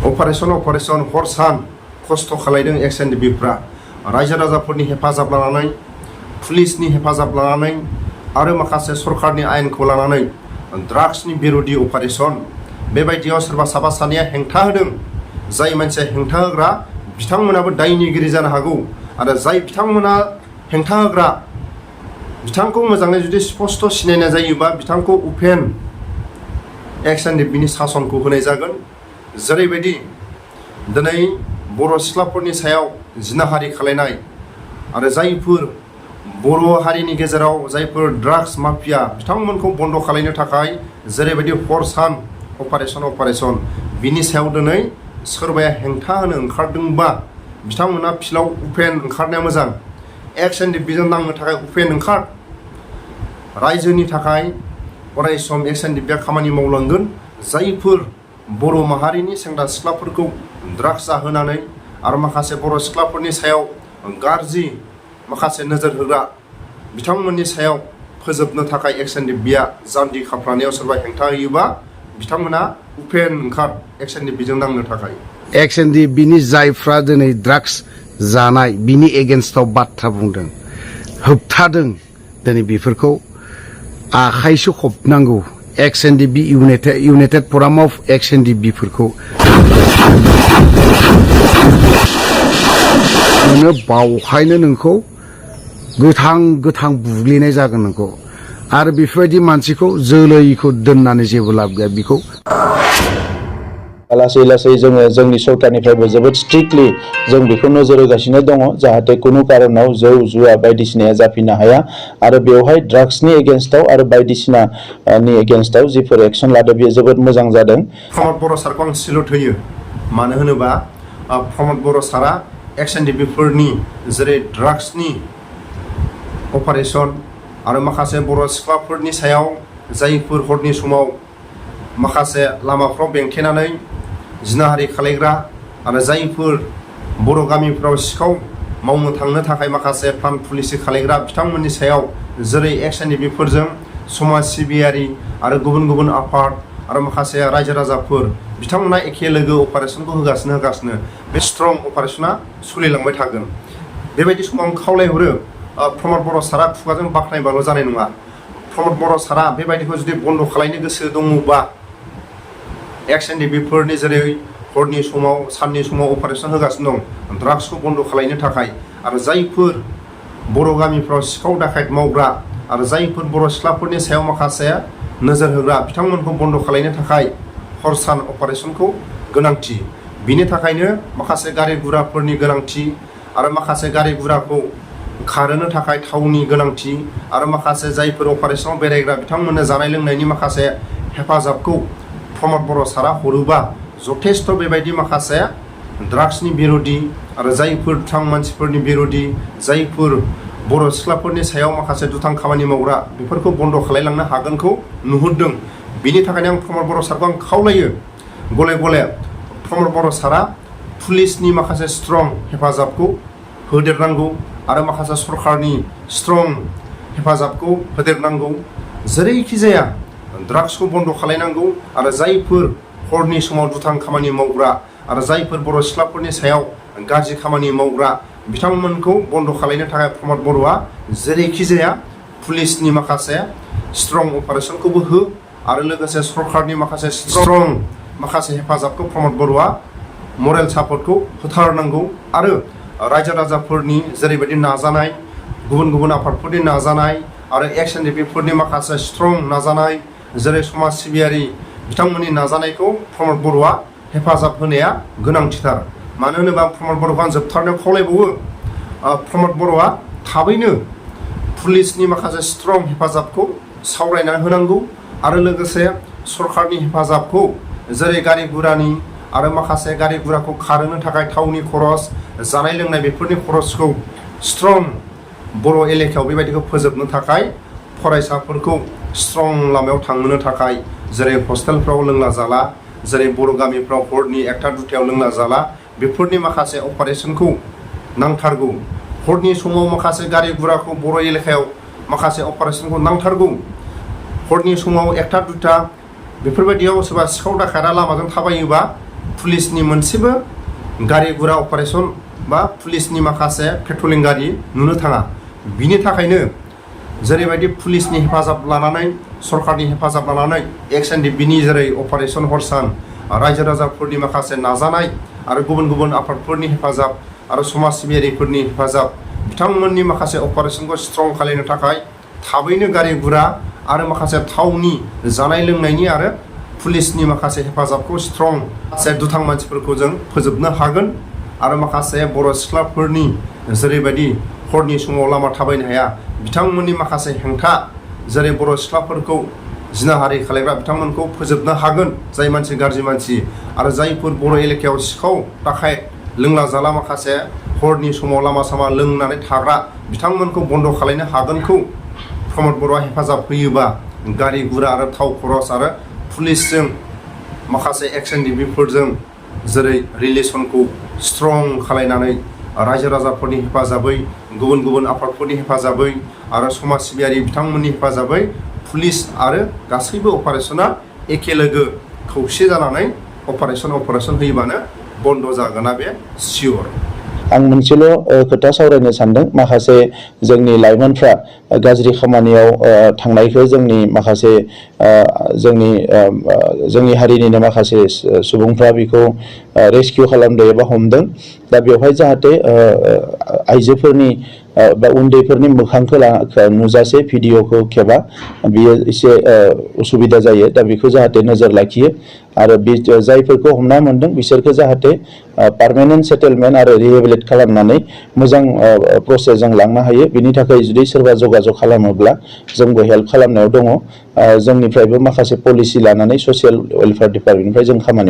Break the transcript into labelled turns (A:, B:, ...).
A: Operation हर सान खस्थ' खालायदों एक्स N D बिफ्रा रायजो राजाफोरनि हेफाजाब लानानै पुलिसनि हेफाजाब लानानै आरो माखासे सरकारनि आयेनखौ लानानै ड्राग्सनि बिरोधि अपारेशन बेबायदियाव सोरबा साफा सानैया हेंथा होदों जाय मानसिया हेंथा होग्रा बिथांमोनाबो दायनिगिरि जानो हागौ आरो जाय बिथांमोना हेंथा होग्रा बिथांखौ मोजाङै जुदि स्पष्ट सिनायनाय जायोबा बिथांखौ उपेन एक्स एन डि बिनि सासनखौ होनाय जागोन जेरैबायदि दिनै बर' सिख्लाफोरनि सायाव जिनाहारि खालायनाय आरो जायफोर बर' हारिनि गेजेराव जायफोर ड्राग्स माफिया बिथांमोनखौ बन्द' खालायनो थाखाय जेरैबायदि हर सान अपारेशन बिनि सायाव दिनै सोरबाया हेंथा होनो ओंखारदोंबा बिथांमोना फिल्डआव उपेन ओंखारनाया मोजां एक्स एन डि बिजों नांनो थाखाय उपेन ओंखार रायजोनि थाखाय अरायसम एक्स एन डि बिया खामानि मावलांगोन जायफोर बर' माहारिनि सेंग्रा सिख्लाफोरखौ ड्राग्स जाहोनानै आरो माखासे बर' सिख्लाफोरनि सायाव गाज्रि माखासे नोजोर होग्रा बिथांमोननि सायाव फोजोबनो थाखाय एक्स एन डि बिया जान्जि खाफ्रानायाव सोरबा हेंथा होयोबा बिथांमोना उपेन ओंखार एक्स एन डि बिजों नांनो थाखाय
B: एक्स एन डि बिनि जायफ्रा दिनै ड्राग्स जानाय बिनि एगेन्स्टआव बाथ्रा बुंदों होबथादों दिनै बेफोरखौ आखाइसो खबनांगौ X N D B united forum of X N D बिफोरखौ नोङो बावहायनो नोंखौ गोथां बुग्लिनाय जागोन नोंखौ आरो बेफोरबायदि मानसिखौ जोलैखौ दोननानै जेबो लाब गैया बेखौ
C: लासै लासै जोङो जोंनि सरकारनिफ्रायबो जोबोद स्ट्रिक्टलि जों बेखौ नोजोर होगासिनो दङ जाहाथे कुनु कारनाव जौ जुवा बायदिसिनाया जाफिननो हाया आरो बेवहाय ड्राग्सनि एगेन्स्टआव आरो बायदिसिनानि एगेन्स्टआव जिफोर एक्सन लादों बेयो जोबोद मोजां जादों।
A: प्रमद बर' सारखौ आं सिलुट होयो मानो होनोबा प्रमद बर' सारा एक्स एन डि बिफोरनि जेरै ड्राग्सनि अपारेशन आरो माखासे बर' सिख्लाफोरनि सायाव जायफोर हरनि समाव माखासे लामाफ्राव बेंथेनानै जिनाहारि खालायग्रा आरो जायफोर बर' गामिफ्राव सिखाव मावनो थांनो थाखाय माखासे प्लान पुलिसि खालायग्रा बिथांमोननि सायाव जेरै एक्स एन डि बिफोरजों समाज सिबियारि आरो गुबुन आफाद आरो माखासे रायजो राजाफोर बिथांमोना एखे लोगो अपारेशनखौ होगासिनो बे स्ट्रं अपारेशना सोलिलांबाय थागोन बेबायदि समाव आं खावलायहरो प्रमद बर' सारा खुगाजों बाख्नायबाल' जानाय नङा प्रमद बर' सारा बेबायदिखौ जुदि बन्द' खालायनो गोसो दङबा एक्स एन डि बिफोरनि जेरै हरनि समाव साननि समाव अपारेशन होगासिनो दं ड्राग्सखौ बन्द' खालायनो थाखाय आरो जायफोर बर' गामिफ्राव सिखाव दाखायत मावग्रा आरो जायफोर बर' सिख्लाफोरनि सायाव माखासे नोजोर होग्रा बिथांमोनखौ बन्द' खालायनो थाखाय हर सान अपारेशनखौ गोनांथि बिनि थाखायनो माखासे गारि गुराफोरनि गोनांथि आरो माखासे गारि गुराखौ खारहोनो थाखाय थावनि गोनांथि आरो माखासे जायफोर अपारेशनाव बेरायग्रा बिथांमोननो जानाय लोंनायनि माखासे हेफाजाबखौ प्रमद बर' सारा हरोबा जथेस्थ' बेबायदि माखासे ड्राग्सनि बिरोधि आरो जायफोर दुथां मानसिफोरनि बिरोधि जायफोर बर' सिख्लाफोरनि सायाव माखासे दुथां खामानि मावग्रा बेफोरखौ बन्द' खालायलांनो हागोनखौ नुहुरदों बिनि थाखायनो आं प्रमद बर' सारखौ आं खावलायो गले प्रमद बर' सारा पुलिसनि माखासे स्ट्रं हेफाजाबखौ होदेरनांगौ आरो माखासे सरकारनि स्ट्रं हेफाजाबखौ होदेरनांगौ जेरैखि जाया ड्राग्सखौ बन्द' खालायनांगौ आरो जायफोर हरनि समाव दुथां खामानि मावग्रा आरो जायफोर बर' सिख्लाफोरनि सायाव गाज्रि खामानि मावग्रा बिथांमोनखौ बन्द' खालायनो थाखाय प्रमद बर'आ जेरैखि जाया पुलिसनि माखासे स्ट्रं अपारेशनखौबो हो आरो लोगोसे सरकारनि माखासे स्ट्रं माखासे हेफाजाबखौ प्रमद बर'आ मरेल सापर्टखौ होथारनांगौ आरो रायजो राजाफोरनि जेरैबायदि नाजानाय गुबुन आफादफोरनि नाजानाय आरो एक्स एन डि बिफोरनि माखासे स्ट्रं नाजानाय जेरै समाज सिबियारि बिथांमोननि नाजानायखौ प्रमद बर'आ हेफाजाब होनाया गोनांथिथार मानो होनोबा प्रमद बर'खौ आं जोबथारनायाव खावलायबावो प्रमद बर'आ थाबैनो पुलिसनि माखासे स्ट्रं हेफाजाबखौ सावरायनानै होनांगौ आरो लोगोसे सरकारनि हेफाजाबखौ जेरै गारि गुरानि आरो माखासे गारि गुराखौ खारहोनो थाखाय थावनि खरस जानाय लोंनाय बेफोरनि खरसखौ स्ट्रं बर' एलेकायाव बेबायदिखौ फोजोबनो थाखाय फरायसाफोरखौ स्ट्रं लामायाव थांनो थाखाय जेरै हस्टेलफ्राव लोंला जाला जेरै बर' गामिफ्राव हरनि 1टा 2टायाव लोंला जाला बेफोरनि माखासे अपारेशनखौ नांथारगौ हरनि समाव माखासे गारि गुराखौ बर' एलेकायाव माखासे अपारेशनखौ नांथारगौ हरनि समाव 1टा 2टा बेफोरबायदियाव सोरबा सिखाव दाखायदा लामाजों थाबायोबा पुलिसनि मोनसेबो गारि गुरा अपारेशन बा पुलिसनि माखासे पेट्रलिं गारि नुनो थाङा। बिनि थाखायनो जेरैबायदि पुलिसनि हेफाजाब लानानै सरकारनि हेफाजाब लानानै XNDP-नि जेरै अपारेशन हरसान रायजो राजाफोरनि माखासे नाजानाय आरो गुबुन गुबुन आफादफोरनि हेफाजाब आरो समाज सिबियारिफोरनि हेफाजाब बिथांमोननि माखासे अपारेशनखौ स्ट्रं खालामनो थाखाय थाबैनो गारि गुरा आरो माखासे थावनि जानाय लोंनायनि आरो पुलिसनि माखासे हेफाजाबखौ स्ट्रं दुथां मानसिफोरखौ जों फोजोबनो हागोन आरो माखासे बर' सिख्लाफोरनि जेरैबायदि हरनि समाव लामा थाबायनो हाया बिथांमोननि माखासे हेंथा जेरै बर' सिख्लाफोरखौ जिनाहारि खालामग्रा बिथांमोनखौ फोजोबनो हागोन जाय मानसि गाज्रि मानसि आरो जायफोर बर' एलेकायाव सिखाव दाखाय लोंला जाला माखासे हरनि समाव लामा सामा लोंनानै थाग्रा बिथांमोनखौ बन्द' खालामनो हागोनखौ प्रमद बर'आ हेफाजाब होयोबा गारि गुरा आरो थाव खरस आरो पुलिसजों माखासे XNDP-फोरजों जेरै रिलेसनखौ स्ट्रं खालामनानै रायजो राजाफोरनि हेफाजाबै गुबुन गुबुन आफादफोरनि हेफाजाबै आरो समाज सिबियारि बिथांमोननि हेफाजाबै पुलिस आरो गासैबो अपारेशना एखे लोगो खौसे जानानै अपारेशन होयोबानो बन्द' जागोना बे सियर।
C: आं मोनसेल' खोथा सावरायनो सानदों। माखासे जोंनि लाइमोनफ्रा गाज्रि खामानियाव थांनायखौ जोंनि माखासे जोंनि हारिनिनो माखासे सुबुंफ्रा बेखौ रेस्किउ खालामदों एबा हमदों। दा बेवहाय जाहाथे आइजोफोरनि बा उन्दैफोरनि मोखांखौ नुजासे भिडिअखौ खेबा बियो एसे उसुबिदा जायो। दा बेखौ जाहाथे नोजोर लाखियो आरो जायफोरखौ हमना मोनदों बिसोरखौ जाहाथे पार्मानेन्ट सेटेलमेन्ट आरो रिहेबिलिट खालामनानै मोजां प्रसेसजों लांनो हायो। बिनि थाखाय जुदि सोरबा जगाजग खालामोब्ला जोंबो हेल्प खालामनायाव दङ। जोंनिफ्रायबो माखासे पलिसि लानानै ससियेल वेलफेयार डिपार्टमेन्टनिफ्राय जों खामानि